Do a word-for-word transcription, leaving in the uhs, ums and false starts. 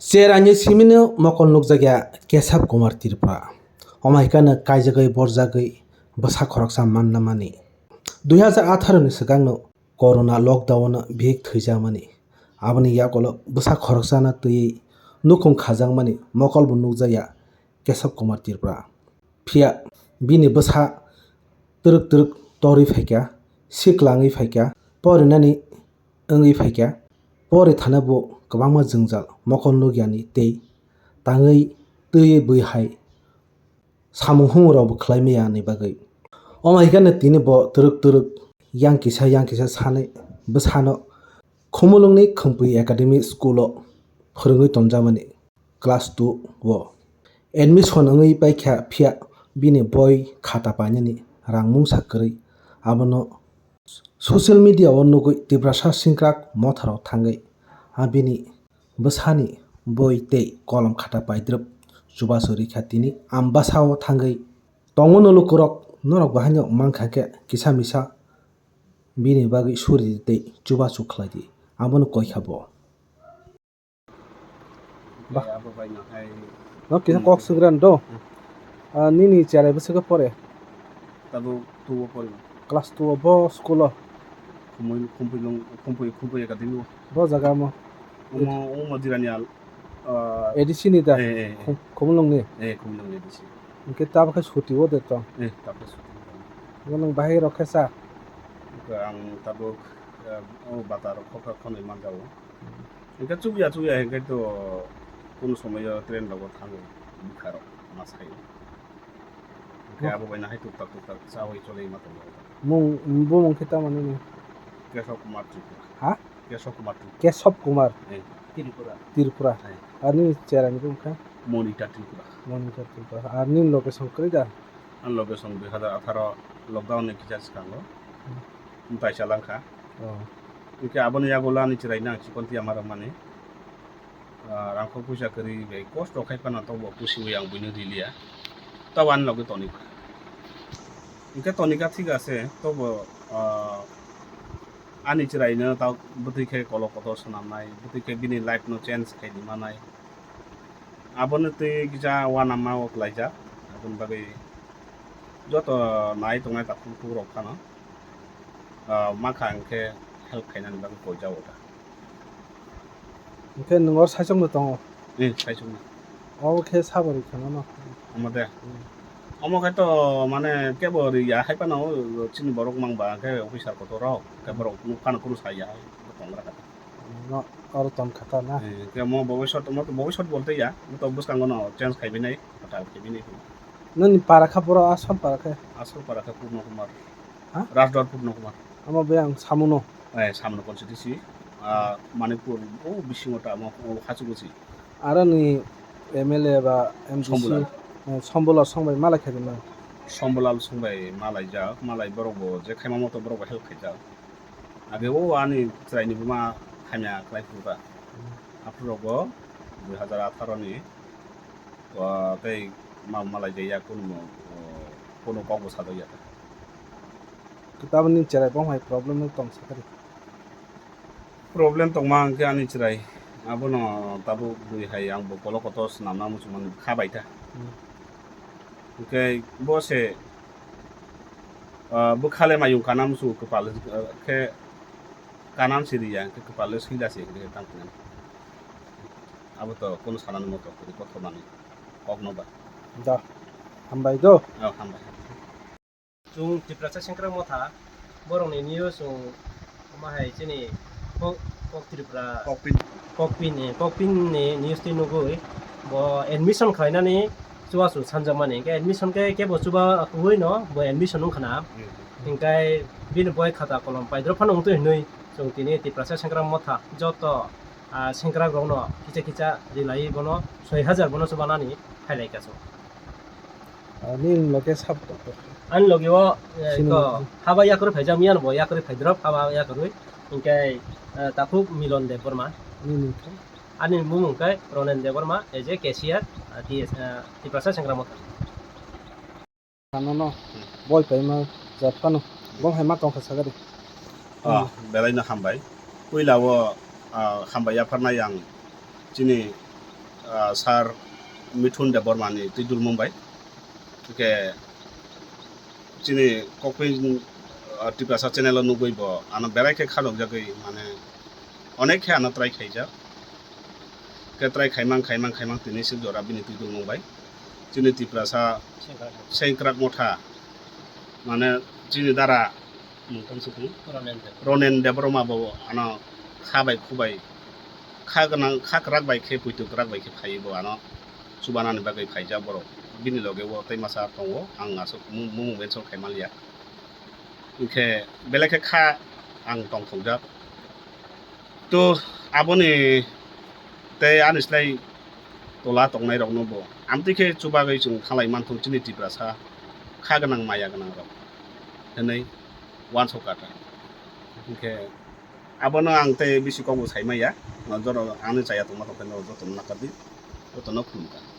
Cherani simino mokol nukjakya Kesab Kumar Tripura. Omo hai kheno kaijagwi borjagwi bwsa khoroksa manna mani. Dui hazar atharo ni swkangno corona lockdown-o bihik thwijakmani. Aboni yagulo bwsa khoroksano twiwi nukhung khajakmani mokol bo nukjakya Kesab Kumar Tripura. Phiya bini bwsa twrwk twrwk torwi phaikha, siklangwi phaikha, porinani wngwi phaikha. Pori thana bo kwbangma jwngjal mokol nukyani tei tangwi twiwi bwi hai samung humung rok bo khlai maya ni bagwi. Omo hai kheno tini bo twrwk twrwk yang kisa yang kisa sanwi bwsano Khumulwngni Khumpui Academy School o phwrwngwi tonjakmani class two o admission wngwi paikha, phiya bini boi khata painani rang mungsa kwrwi. Abono social media o nugwi Tiprasa sengkrak motharok thangwi a bini bwsani boi tei kolom khata paidrwp chubachu rikha tini Ambasa o thangwi. Tongo no lukurok, norok bo haino mankha khe kisa misa bini bagwi suri di tei chubachu khlai di, abono koi kha bo. Ba. Abo bai no hai. No kisa kok swngran do. Hmm. Ah, nini cherai bwswk pore? Tabuk two o pori. Class two o bo school o? Khumui, Khumpui long, Khumpui, Khumpui Academy o. Bo jaga mo? Omo, omo Jirani al. Ah, A D C ni da? Eh, eh, eh. Khum-, Khumulwng ni? Eh, Khumulwng ni A D C. Hwnkhe tabuk khe suti o de tong? Eh, tabuk khe suti o tong. Bo nwng bahai rok khe cha? Hwnkhe ang tabuk, eh, o bata rok khokha khonwi manjao. Hwnkhe chukya chukya hwnkhe to kunu somoyo train rogo thango bwkha rok ma saio. Hwnkhe abo bai no hai tuktak tuktak chawi choli ma tongo. Mung, bumung khe tamo nini? Kesab Kumar Tripura. Ha? Kesab Kumar Tripura. Kesab Kumar. Eh. Tripura. Tripura. Eh. Ar nini cherai ni bumung khe? Monita Tripura. Monita Tripura. Ar nini location kwrwi da? Ani location dui hazar atharo lockdown ni kisa swkango. Hmm. Mtai chalangkha. Oh. Hwnkhe aboni yagulo ani cherai no ang chikon tiya ma rwmani. Ah, rangkhok puisa kwrwi bai kosto khai phano tobo pusiwi ang buino riliya. Tobo ani loge tonikha. Hwnkhe tonikha thik ase, tobo, ah, ani chwraino ta bwtwi khe kolo kotor swnamnai, bwtwi khe bini life no change khaidi manai. Abono twi kisa uanama o klaijak, aboni bagwi joto nai tongnai takhuk bukhuk rok phano, ah, mankha hwnkhe help khainani bagwi koijak o ta. Hwnkhe nwng oro saichung bo tongo? Eh, saichung no. Obo khe sabo rwkha mano? Omo de? Hmm. Omo khe to mane kebo rwya hai phano chini borok mang ba khe officer kotor rok khe borok nuk phano kunu saya hai tong gra kha. No, oro tong kha ta na? Eh, khe mo bobisot, mo to bobisot bolte ya, mo to bwskango no change khai binai, hotel khai binai. Nini para kha boro asol para khe? Asol para khe Purno Kumar. Ha? Rajduar Purno Kumar. Omo be ang samuno. Eh, samuno constituency, ah, Manipur, o bisingo ta mo, o hachugo si. Aro ni M L A ba M D C, Sombulal. Eh, Sombulal song bai malai khe ma. Sombulal song bai malai jak, malai borok bo je khaima moto borok bo help khai jak. Age o ani chwraini buma hamya khlai phuru ta. Hmm. Aphuru rogo dui hazar atharo ni, o, tei ma malai jaya kunu mo, o, kunu kok bo sajak ya ta. Taboni cherai bo hai problem no tong sakari. Problem tongma hwnkhe ani chwrai abono tabuk bui hai ang bo kolo kotor swnamna muchungmani kha bai ta. Hmm. Hwnkhe bo se, ah, bwkha le mayung kana muchungo kwpal, ah, khe kanan se riya hwnkhe kwpal le swila se hwnkhe tang phunani. Abo to kono sanani moto kwrwi kothomani kokno ba. Da. Hambai do. Oh, hambai. Chwng Tiprasa sengkrak motha, borokni news chwng omo hai chini kok, kok Tripura, Kokpin. Kokpin ni, Kokpin ni news twi nugwi bo admission khlainani chubachu sanjakmani. Hwnkhe admission khe kebo chuba kwbui no bo admission wngkha na. Hmm. Hwnkhe bini boi khata kolom paidrop phano wngtwi hwnwi chwng tini Tiprasa sengkrak motha joto, ah, sengkrak rokno kisa kisa rilaiwi bono soi hajar bono chubanani phailaikha chwng. Ah, nini loge sabo tong kha? Ani loge o, eh, sini ko, haba yakarwi phaijak, miyano bo yakarwi phaidrop, haba yakarwi. Hwnkhe, eh, takhuk Milon Debbarma. Nini wngkha? Ani mung wngkha Ronen Debbarma, as a cashier, ah, T S, ah, Tiprasa sengkrak motha. Ano no, boi paima jat phano, bong hai ma tong kha sagari. Ah, belai no hambai. Puila o, ah, hambai yapharnai ang chini Ah, Sir Mithun Debbarma ni twi dulmung bai. Hwnkhe chini Kokpin, ah, Tiprasa channel o nugwi bo ano belai khe kha nukjagwi, mane, onek khe ano try khaijak. Khe try khaimang, khaimang, khaimang tini se jora bini twi dulmung bai. Chini Tiprasa Sengkrak Motha, mane, chini dara mung tang sukung. Ronen Debbarma. Ronen Debbarma bo ano kha bai khu bai, kha gwnang, kha kwrak bai khe, puitu kwrak bai khe phaiwi bo ano chubanani bagwi phaijak borok. Bini loge o tei masa tongo, ang aswk mung, mung mention khai manliya. Hwnkhe belai khe kha ang tongthokjak. To aboni tei ani slai tola tongnairokno bo amtwi khe chubagwi chwng khalai manthung chini Tiprasa kha gwnang maya gwnang rok hwnwi uansuk kha ta. Hwnkhe abono ang tei bisi kokbo sai maya, joto ani chaya tongma tongkhe norok jotono nakardi, jotono khulumkha.